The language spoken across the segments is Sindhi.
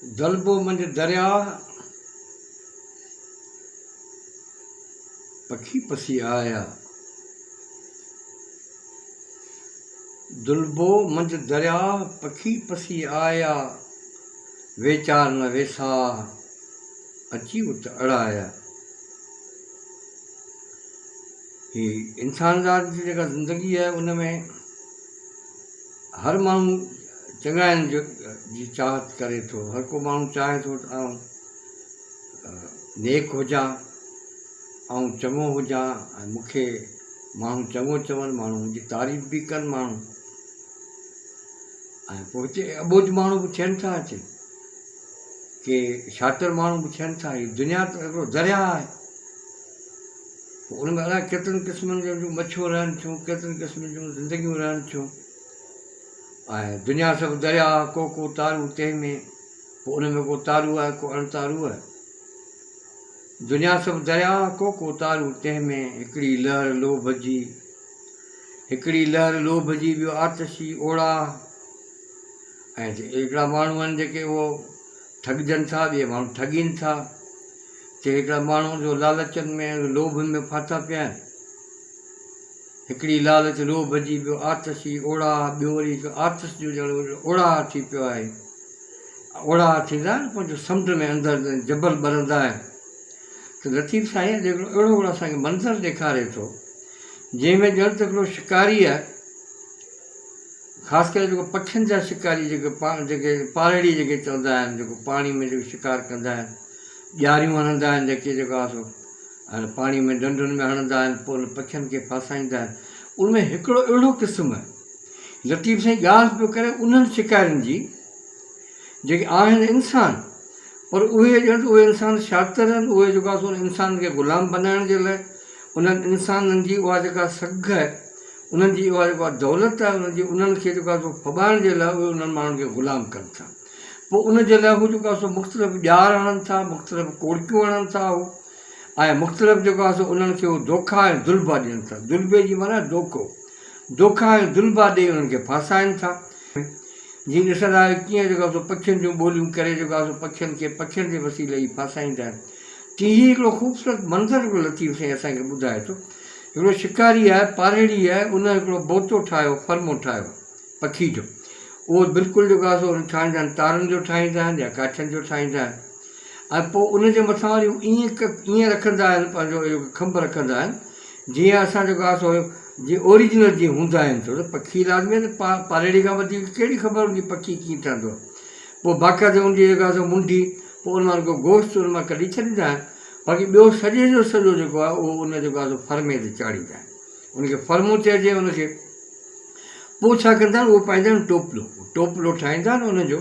دلبو منجهه درياهه، پکي پسي آيا. دلبو منجهه درياهه، پکي پسي آيا، ويچار نه ويساهه، اچي ات اڙايا. هي انسان ذات جي جيڪا زندگي آهي ان ۾ هر ماڻهو چڱاين جي چاهت ڪري ٿو، هر ڪو ماڻهو چاهي ٿو ته آئون نيڪ هجان، آئون چڱو هجان ۽ مون کي ماڻهو چڱو چون، ماڻهو منهنجي تعريف به ڪن ماڻهو ۽ پوء هتي اٻوجهه ماڻهو به ٿين ٿا اچي ڪي شاطر ماڻهو به ٿين ٿا. هي دنيا ته هڪڙو درياهه آهي، پوء ان ۾ الائي ڪيترن قسمن جون مڇيون رهن ٿيون، ڪيترن قسمن جون زندگيون رهن ٿيون ۽ دنيا سڀ درياهه، ڪو ڪو تارو تنهن ۾، پوء ان ۾ ڪو تارو آهي ڪو اڻ تارو آهي. دنيا سڀ درياهه، ڪو ڪو تارو تنهن ۾، هڪڙي لهر لوڀ جي، هڪڙي لهر لوڀ جي، ٻيو آتشي اوڙاهه. ۽ هڪڙا ماڻهو آهن جيڪي اهو ٺڳجن ٿا، ٻئي ماڻهو ٺڳين ٿا. چي هڪڙا ماڻهو جو لالچن ۾ ۽ لوڀ ۾ ڦاٿا پيا آهن. هڪڙي لالچ لوڀ جي، ٻيو آتشي اوڙاهه، ٻيو وري هڪ آتش جو ڄڻ اوڙاهه ٿي پيو آهي. اوڙاهه ٿيندا آهن پنهنجو سمنڊ ۾ اندر جبل ٻرندا آهن. ته لطيف سائين اڄ هڪڙو اهڙو هڪڙو اسان کي منظر ڏيکاري ٿو، جنهن ۾ ڄڻ ته هڪڙو شڪاري آهي، خاص ڪري جيڪو پکين جا شڪاري جيڪي جيڪي پاريڙي جيڪي چوندا آهن، جيڪو پاڻي ۾ جيڪو شڪار ڪندا آهن، ڄاريون هڻندا آهن جيڪي جيڪو آهي سو ۽ پاڻي ۾ ڍنڍن ۾ هڻندا آهن پوء ان پکين کي ڦاسائيندا آهن. ان ۾ هڪڙو اهڙو قسم آهي، لطيف سائين ڳالهه پيو ڪري انهن شڪارين جي جيڪي آهن انسان، پر اهي ڄڻ ته اهي انسان شاطر آهن، اهي جيڪو آهي سو ان انسان کي غلام بنائڻ جي لاء انهن انسانن جي اها جيڪا سگهه آهي، انهن جي اها جيڪا دولت آهي، انهن جي انهن کي جيڪو آهي سو ڦٻائڻ جي لاء اهي انهن ماڻهن کي غلام ڪن ٿا. پوء ان جي لاء هو جيڪو آهي سو مختلف ڄار هڻن ٿا، مختلف ڪوڙڪيون هڻن ٿا هو ۽ مختلف جيڪو آهي سو انهن کي هو دوکا ۽ دلبا ڏين ٿا. دلبي جي معنيٰ دوکو. دوکا ۽ دلبا ڏيئي انهن کي ڦاسائن ٿا. جيئن ڏسندا آهيو ڪيئن جيڪو آهي سو پکين جون ٻوليون ڪري جيڪو آهي سو پکين کي پکين جي وسيلي ئي ڦاسائيندا آهن. تيئن هي هڪڙو خوبصورت منظر هڪڙو لطيف سائين اسان کي ٻڌائي ٿو. هڪڙو شڪاري آهي، پاريڙي آهي، ان هڪڙو بوتو ٺاهيو، فرمو ٺاهيو. پکي جو اهو بلڪل جيڪو آهي سو ٺاهيندا آهن تارن جو ٺاهيندا آهن يا ڪاٺين جو ٺاهيندا آهن ۽ پوء ان جي مٿان وري ائين ائين رکندا آهن پنهنجو اهو کنڀ رکندا آهن جيئن اسان جيڪو آهي سو جيئن اوريجنل جيئن هوندا آهن ڇو ته پکي لازمي آهي ته پاريڙي کان وڌيڪ ڪهڙي خبر هوندي پکي ڪيئن ٺهندو آهي پوء باقاعده ان جي جيڪو آهي سو منڍي پوء ان مان رڳو گوشت ان مان ڪڍي ڇڏيندا آهن باقي ٻيو سڄي جو سڄو جيڪو آهي اهو ان جيڪو آهي سو فرمي تي چاڙهيندا آهن ان کي فرمو چئجي ان کي پوء ڇا ڪندا آهن اهو پائيندا آهن ٽوپلو ٽوپلو ٺاهيندا آهن ان جو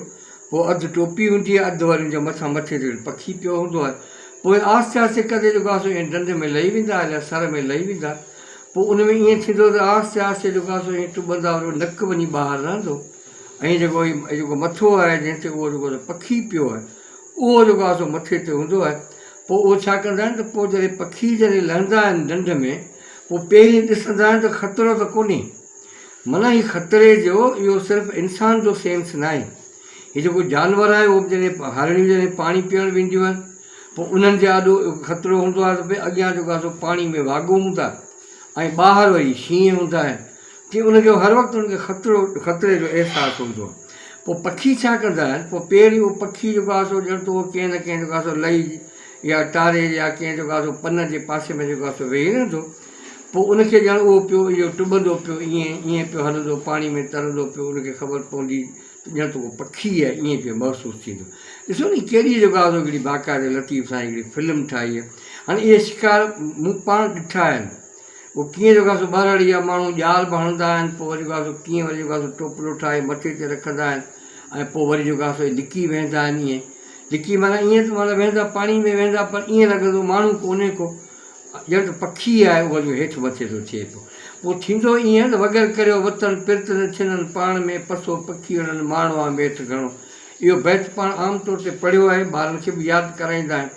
پوء اڌ ٽوپي هوندي آهي اڌ وري ان جي مٿان مٿي تي پکي پيو هوندو آهي پوء آهستي آهستي ڪندي جيڪو آهي سو ائين ڊنڊ ۾ لهي ويندا آهن يا سر ۾ لهي ويندا پوء ان ۾ ائين ٿيندو ته آهستي آهستي جيڪو آهي سو ائين ٽٻندا وري نڪ وڃي ٻاهر رهندو ۽ جيڪو هي جيڪو مٿو آهي جنهن تي اهو جيڪو پکي پيو آهي اهو جيڪو آهي سو مٿي تي هوندو آهي. پوء اهو ڇا ڪندا آهن ته پوء جڏهن پکي جڏهن لهندا آهن ڍنڍ ۾ پوء پهرين ڏسندا آهن ته خطرو ته ڪونهي. معنيٰ هي خطري جو اهو صرف انسان جو سينس ناهي. هي جيڪو جانور آهي اهو به جڏهن هرڻيون جڏهن پاڻي پيئڻ وينديون آهن پوء انهن جي آڏو خطرو هوندو آهي ته ڀئي اڳيان جيڪو آهي سو پاڻي ۾ واڳون هوندا ۽ ٻاهر وري شينهن هوندا آهن. چي ان کي هر وقت ان کي خطرو خطري جو احساس هوندو آهي. پوء پکي ڇا ڪندا آهن، پوء پهرين اهو پکي جيڪو آهي سو ڄڻ ته اهو ڪنهن نه ڪنهن جيڪو آهي سو لئي يا ٽاري يا ڪنهن جيڪو آهي سو پن جي پاسي ۾ جيڪو آهي سو ويهي رهندو. پوء ان کي ڄڻ اهو پيو اهو ٽٻندو پيو ائين ائين پيو هلندو پاڻي ۾ ترندو پيو ان کي خبر پوندي ته ڄڻ ته ڪو پکي آهي ائين پيو محسوس ٿيندو. ڏسو نه ڪيڏي جيڪو آهي سو هڪڙي باقاعده لطيف سائين هڪڙي فلم ٺاهي آهي. هاڻي اهي شڪار مون پاڻ ڏٺا آهن. پوء ڪيئن جيڪو آهي سو ٻهراڙي جا ماڻهو ڄار به هڻندا آهن، پوء وري جيڪو آهي سو ڪيئن وري جيڪو آهي سو ٽوپلو ٺاهي مٿي تي رکندا آهن ۽ پوء وري جيڪو آهي سو لڪي ويهندا آهن ائين لڪي معنيٰ ائين ته معنيٰ ويهندا پاڻي ۾ ويهندا پر ائين لڳندو ماڻهو ڪونهي ڪو ڄڻ ته پکي آهي اهو جو هيٺ مٿي ٿو ٿئي پيو. پوء ٿيندو ائين ته وڳر ڪريو وتن پرت نه ڇنن پاڻ ۾ پسو پکيئڙن ماڻهو آ ميٺ گهڻو. اهو بيت پاڻ عام طور تي پڙهيو آهي، ٻارن کي به ياد ڪرائيندا آهن.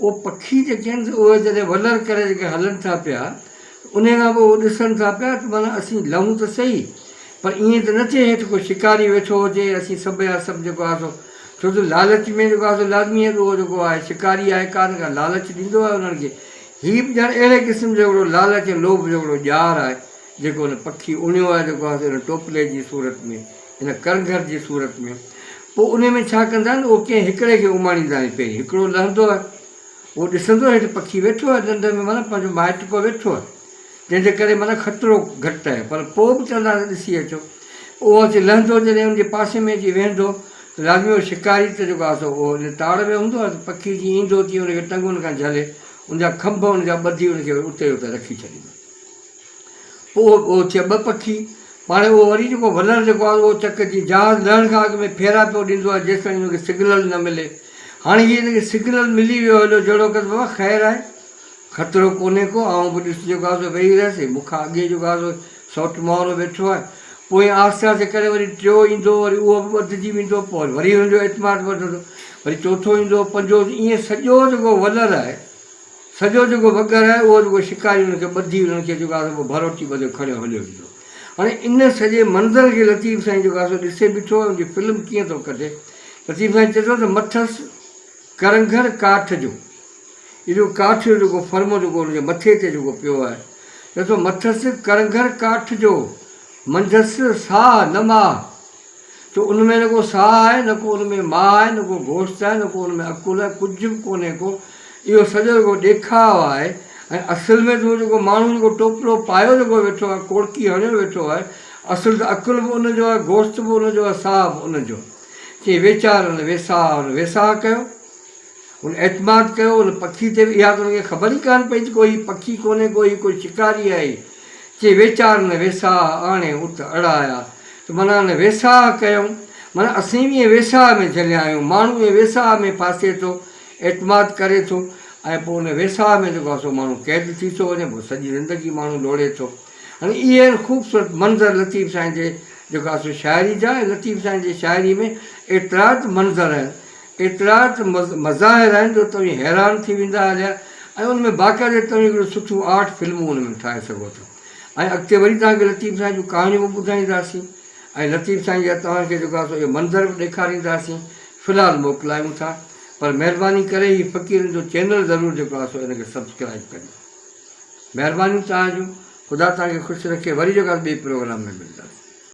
اهو پکي جيڪي آهن سي اهي جڏهن ولر ڪري جيڪي هلن ٿا پيا ته انهي کان پوء اهو ڏسن ٿا پيا ته معنيٰ اسين لهون ته سهي پر ائين ته نه ٿئي هيٺ ڪو شڪاري ويٺو هجي اسين سڀ جا سڀ جيڪو آهي سو ڇو ته لالچ ۾ جيڪو آهي سو لازمي آهي ته اهو جيڪو آهي شڪاري آهي ڪا نه ڪا لالچ ڏيندو آهي انهن کي. هي به ڄڻ اهڙي قسم جو هڪڙو لالچ ۽ لوڀ جو هڪڙو ڄار آهي جيڪو ان پکي اڻيو آهي جيڪو آهي سو ان ٽوپلي جي صورت ۾ ان ڪرنگهر جي صورت ۾. پوء انهي ۾ ڇا ڪندا آهن اهو ڪنهن هڪڙي کي اماڻيندا آهن پهرين هڪڙو لهندو آهي اهو ڏسندو هيٺ پکي ويٺو آهي ڏنڊ ۾ معنيٰ پنهنجو مائٽ ڪو ويٺو آهي جنهن جي ڪري معنيٰ خطرو گهٽ آهي پر پوء به چوندا آهن ته ڏسي اچو. اهو اچي لهندو جڏهن ان جي پاسي ۾ اچي ويهندو ته لازمي اهو شڪاري ته جيڪو آهي سو اهو ان تاڙ ۾ هوندو آهي ته پکي جيئن ايندو تيئن ان کي ٽنگن کان جهلي ان جا کنڀ ان جا ٻڌي ان کي وري اتي جو اتي رکي ڇڏيندو. پوء اهو ٿيا ٻه پکي. پاڻ اهو وري جيڪو ولر جيڪو آهي اهو چڪ جي جهاز لهڻ کان اڳ ۾ ڦيرا پيو ڏيندو آهي جيستائين ان کي سگنل نه ملي. هاڻي هي ان کي سگنل ملي ويو هليو جهڙوڪر بابا خير آهي. خطرو ڪونهي ڪو، آئون به ڏس جيڪو آهي سو ويهي رهيس، هي مون کان اڳي جيڪو آهي سو سئوٽ مائرو ويٺو آهي. پوء آهستي آهستي ڪري وري ٽيو ايندو، وري اهو به ٻڌجي ويندو، پوء وري هن جو اعتماد وڌندو، وري چوٿون ايندو، پنجون، ائين سڄو جيڪو ولر آهي، سڄو جيڪو وڳر آهي، اهو جيڪو شڪاري انهن کي ٻڌي انهن کي جيڪو آهي سو پوء ڀروٽي ٻڌي کڻيو هليو ويندو. هاڻي ان سڄي منظر کي لطيف سائين جيڪو آهي سو ڏسي بيٺو آهي، ان جي فلم ڪيئن ٿو ڪڍي. لطيف سائين چئي ٿو ته مٿس ڪرنگهر ڪاٺ جو. اهو ڪاٺ جو جيڪو فرمو جيڪو ان جي مٿي تي جيڪو پيو آهي، چئي ٿو مٿس ڪرنگهر ڪاٺ جو، منجهس ساهه نه ماهه. ته ان ۾ نه ڪو ساهه آهي، نه ڪو ان ۾ ماهه آهي، نه ڪو گوشت آهي، نه ڪو ان ۾ عقل آهي، ڪجهه به ڪونهي ڪو. اهو سڄو جيڪو ڏيکاء آهي ۽ اصل ۾ ته اهو جيڪو ماڻهو جيڪو ٽوپلو پايو جيڪو ويٺو آهي، ڪوڙڪي هڻيو ويٺو آهي، اصل ته عقل به ان جو آهي، گوشت به ان جو آهي، ساهه به ان جو آهي. چي ويچار ان ويساهه، ان ويساهه ڪيو. هن اعتماد ڪيو ان پکي تي به اها ته هن کي خبر ئي ڪانه پئي ته ڪو هي پکي ڪونهي ڪو هي ڪو شڪاري آهي. چي ويچار نه ويساهه آڻي ات اڙايا ته معنيٰ نه ويساهه ڪيائون معنيٰ اسين به ائين ويساهه ۾ جهليا آهيون ماڻهو ائين ويساهه ۾ ڦاسي ٿو اعتماد ڪري ٿو ۽ پوء ان ويساهه ۾ جيڪو آهي سو ماڻهو قيد ٿي ٿو وڃي پوء سڄي زندگي ماڻهو لوڙي ٿو. هاڻي اهي آهن خوبصورت منظر لطيف سائين جي جيڪو آهي سو شاعري جا ۽ لطيف سائين جي شاعري ۾ ايترا ته منظر آهن ايترا ته مظاهر آهن جو توهين حيران ٿي ويندا هليا ۽ ان ۾ باقاعدي توهين هڪڙيون سٺيون آرٽ فلمون ان ۾ ٺاهي سگهو ٿا ۽ اڳتي وري توهان کي لطيف سائين جون ڪهاڻيون به ٻڌائينداسين ۽ لطيف سائين جا توهان کي جيڪو آهي سو اهي منظر به ڏيکارينداسين في الحال موڪلايون ٿا پر مهرباني ڪري هي فقيرن جو چينل ضرور جيڪو آهي سو ان کي سبسڪرائب ڪجو مهربانيون توهان جون خدا توهان کي خوش رکي وري جيڪو آهي ٻئي پروگرام ۾ ملنداسين.